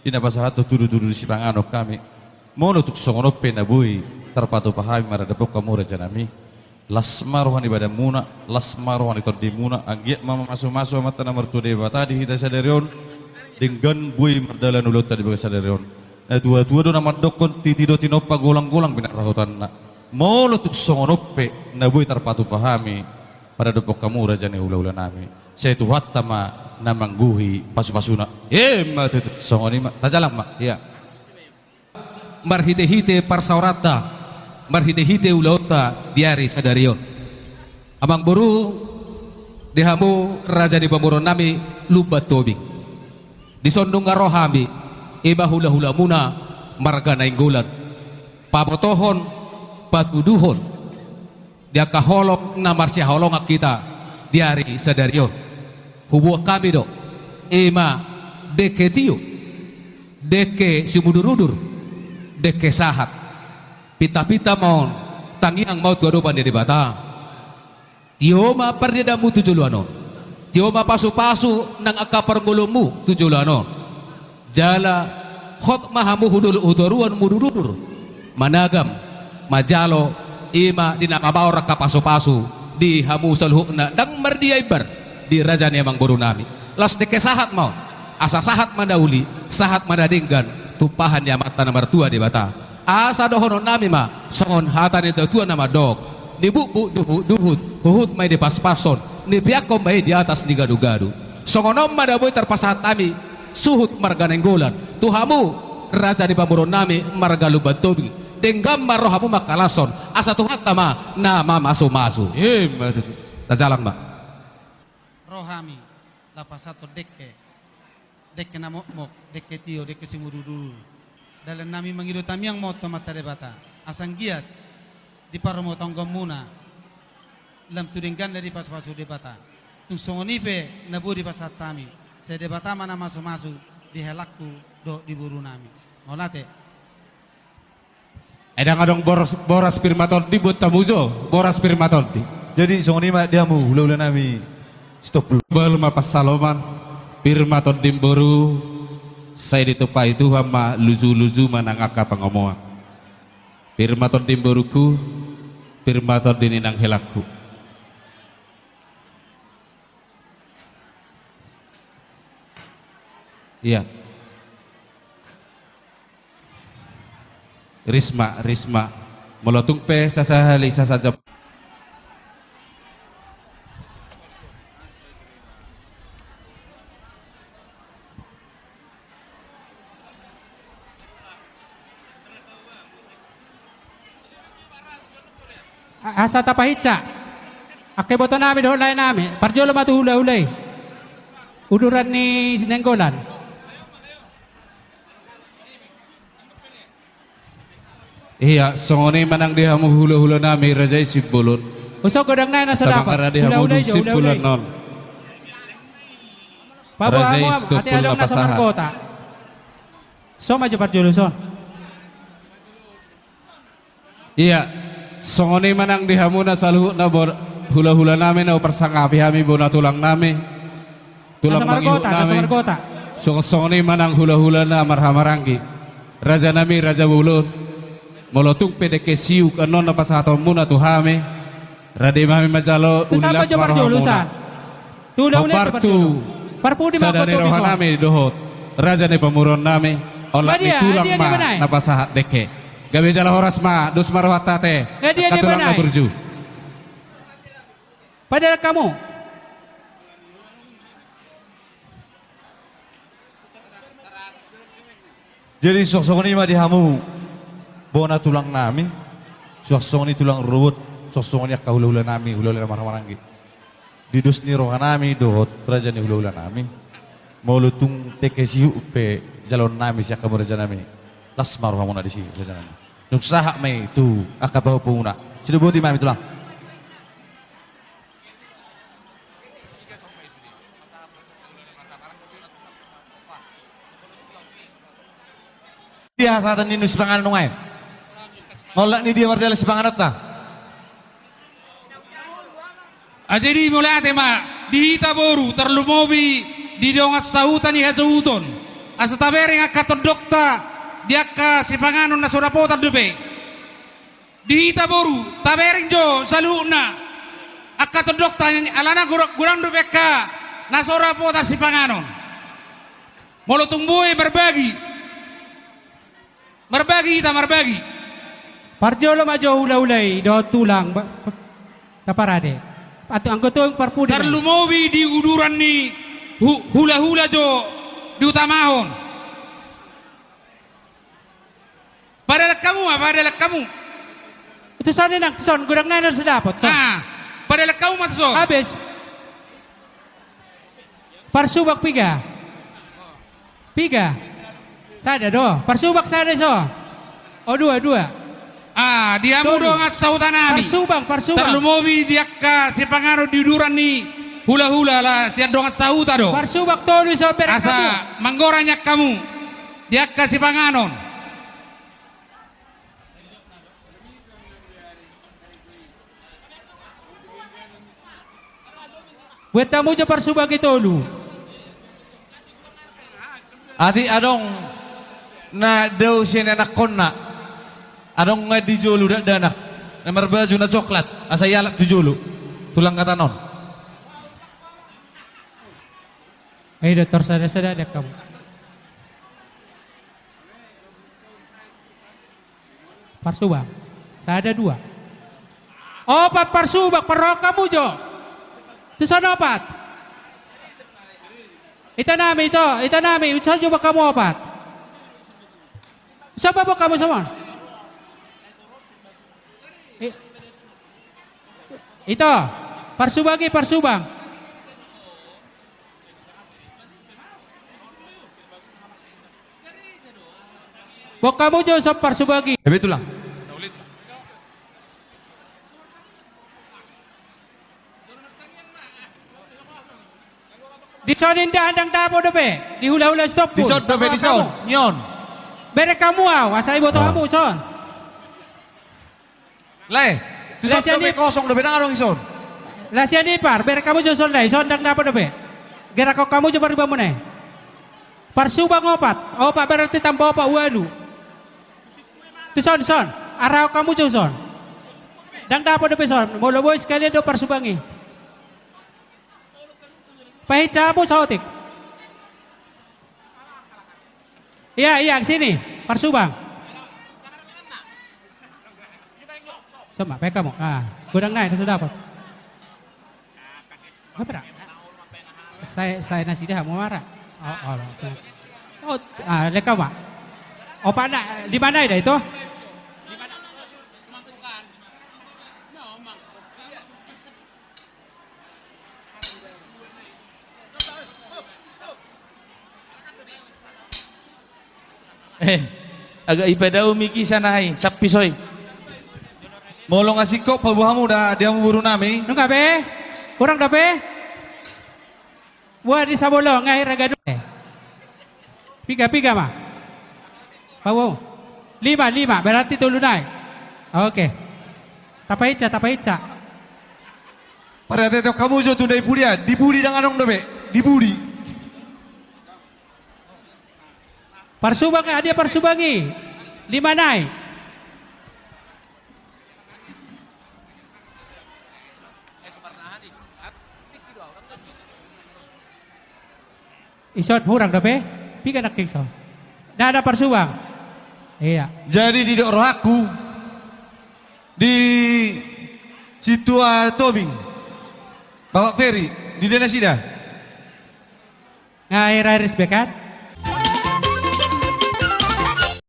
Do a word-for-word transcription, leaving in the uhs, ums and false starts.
Di na pasahathon tudu-tudu ni sipanganon hami. Molo tung songon on pe na boi tarpatupa hami maradophon hamu rajanami, las ma roha ni badanmuna, las ma roha ni tondimuna, anggiat ma mamasu-masu Amanta na martua Debata di hita sadari on, denggan boi mardalan ulaonta di bagasan sadari on. Natua-tua do na mandokkon, titi do tinompa, golang-golang pinarrahutanna. Molo tung songon on pe na boi tarpatupa hami maradophon hamu raja ni hula-hulanami, sai Tuhanta ma na manggohi pasu-pasuna. Emma tutu. Songon i ma, tajalang ma. Ia. Marhite-hite parsaoranta, marhite-hite ulaonta di ari sadari on, amangboru, di hamu raja ni pamoruonnami Lumban Tobing. Dison nunga ro hami, i ma hula-hulamuna marga Nainggolan, pabotohon, patuduhon di angka holong na marsihaholongan hita di ari sadari on. Huboan hami do, i ma dengke tio, dengke simudur-udur, dengke sahat. Pinta-pinta ma on, tangiang ma on tu adopan ni Debata. Tio ma parnidaanmu tu joloan on. Tio ma pasu-pasu nang angka parngoluonmu tu joloan on. Jala hot ma hamu hudohot hutoruan mudur-udur, managam, manjalo, i ma di na mabaor angka pasu-pasu di hamu saluhutna, ndang mardia imbar di raja ni amangborunami. Laos dengke sahat ma on, asa sahat ma na uli, sahat ma na denggan, tumpahan ni Amanta na martua Debata. Asa dohononnami ma songon hata ni natua-tua na mandok: Nibutbut duhut-duhut, huhut ma i dipaspashon, nipeakhon ma i di atas ni gadu-gadu. Songon on ma na boi tarpasahat hami suhut marga Nainggolan tu hamu raja ni pamoruonnami marga Lumban Tobing. Denggan ma rohamu mangkalashon, asa Tuhanta ma na mamasu-masu. Emma tutu. Tajalang ma. Ro hami laho pasahathon dengke, dengke na mokmok, dengke tio, dengke simudur-udur. Dalannami mangido tangiang ma on tu Amanta Debata, asa anggiat di parrumatanggaonmuna lam tu dengganna dipasu-pasu Debata. Tung songon i pe na boi dipasahat hami, sai Debata ma na masu-masu di helangku dohot di borunami. Mauliate. Ai ndang adong boras, boras pir ma tondi buat hamu jo, boras pir ma tondi. Jadi songon i ma di hamu hula-hulanami Sitompul. Balu ma pansalongan, pir ma tondim boru, sai ditumpahi Tuhan ma luju-luju ma nang angka pangomoan. Pir ma tondim borungku, pir ma tondi ni nang helangku. Ia. Risma, Risma. Molo tung pe sasahali, sasajam. A-, asa tapahinsa angka ibotonami dohot laenami, parjolo ma tu hula-hula i. Uduran ni Nainggolan. Ia, songon i ma nang di hamu hula-hulanami, raja i Simbolon. Uso godang nai na so dapot. Samangara di hamu hula-hula i jo, hula-hula i. Simbolon on. Paboa hamu ate adong na so margota. So ma jo parjolo son. Ia, songon i ma nang di hamuna saluhutna bo-, hula-hulanami na huparsangapi hami, bona tulangnami, tulang mangihutnami. Songon i ma nang hula-hula na marhahamaranggi, rajanami, raja bolon. Molo tung pe dengke siuk annon na pasahatonmuna tu hami, rade ma hami manjalo, uli las ma rohamuna. Hombar tu sada ni rohanami dohot raja ni pamoruonnami, olat ni tulang ma na pasahat dengke. Gabe jala horas ma, dos ma rohanta ate. Angka tulang na burju. Pada kamu. Jadi suang songon i ma di hamu bona tulangnami, suang songon i tulang rorobot, suang songon i angka hula-hulanami, hula-hula na marhahamaranggi. Di dos ni rohanami dohot raja ni hula-hulanami, molo tung dengke siuk pe jaloonnami sian hamu rajanami, las ma rohamuna disi rajanami. Dung sahat ma i tu angka pahompu-pahompu muna. Sidoboti ma hami tulang. Dia hasahatan ni sipanganon nuaeng. Olat ni dia mardalan sipanganonta. Jadi mauliate ma di hita boru, tarlumobi di dongan sahuta ni hasuhuton. Asa tabereng angka tondongta di angka sipanganon na so dapotan dope. Di hita boru, tabereng jo saluhutna angka tondongta, alana godang, godang dope angka na so dapotan sipanganon. Molo tung boi marbagi. Marbagi hita, marbagi. Parjolo ma jo hulahula i dohot tulang, ba-, pa-, taparade. Atau anggo tu parpudi ma i. Tarlumobi di uduran ni hu-, hulahula jo diutamahon. Padalan hamu ma, padalan hamu. Tuson, inang, tuson, godang nai na so dapot, son. Ah, padalan hamu ma tuson. Habis. Parsubang piga? Piga? Sada do. Parsubang sada iso. O, dua, dua. Ah, di hamu dongan sahuta nami. Parsubang, parsubang. Tarlumobi di angka sipanganon di uduran ni hulahula, ala sian dongan sahuta do. Parsubang tolu iso, bereng hamu. Asa manggora nian hamu di angka sipanganon. Buat hamu jo parsubang i tolu. Atik adong na dao sian anakkonna. Adong nunga di jolo dakdanak na marbaju na coklat, asa ialap tu jolo tu langgatan on. Ai do, tor sada-sada dek hamu. Parsubang. Sada, dua. Opat parsubang, parrohahon hamu jo. Tuson opat. Ito nami, ito, ito nami, tuson jo boan hamu opat. Tuson boan hamu, tuson. I-, ito, parsubang i, parsubang. Boan hamu jo tuson parsubang i. Ebe tulang. Dison indahan, ndang dapot dope. Di hulahula Sitompul. Dison dope, dison. Nion. Bereng hamu au, asa iboto hamu, son. Lae, tuson dope, kosong dope, ndang adong ison. Lae, sian Ipar, bereng hamu jo son, lae, ison ndang dapot dope. Gerakhon hamu jo parbamuna i. Parsubang opat, opat berarti tamba opat, ualu. Tuson, son, arahon hamu jo son. Ndang dapot dope son, molo boi sekalian do parsubang i. Pahinsa hamu saotik. Ia, ia, sini. Parsubang. Sama, baik kamu. Ah, godang nai, sudah dapat. Apa dah? Saya, saya nasi dah mau marah. Oh, oh, oh, ah, leka, Mak. Oh, Pak, nak, di mana dah itu? Eh, agak ipadao miki sana hai, sapi soi. Molo nga singkop paboa hamu da di hamu boru nami. Nunga be? Kurang dope? Buat di sabolo, ngai raga do. Piga, piga ma. Paboa. Lima, lima, berarti tolu nai. Oke. Tapahinsa, tapahinsa. Pariate hamu jo tu di pudi, di pudi ndang adong dope. Di pudi. Parsubang, ah, dia parsubang i. Lima nai. Ison, hurang dope? Piga nangkin ison? Ndada parsubang. Iya. Jadi didok rohangku di Sintua Tobing, Bapak Ferry, di dia nasida. Nga era respect kan?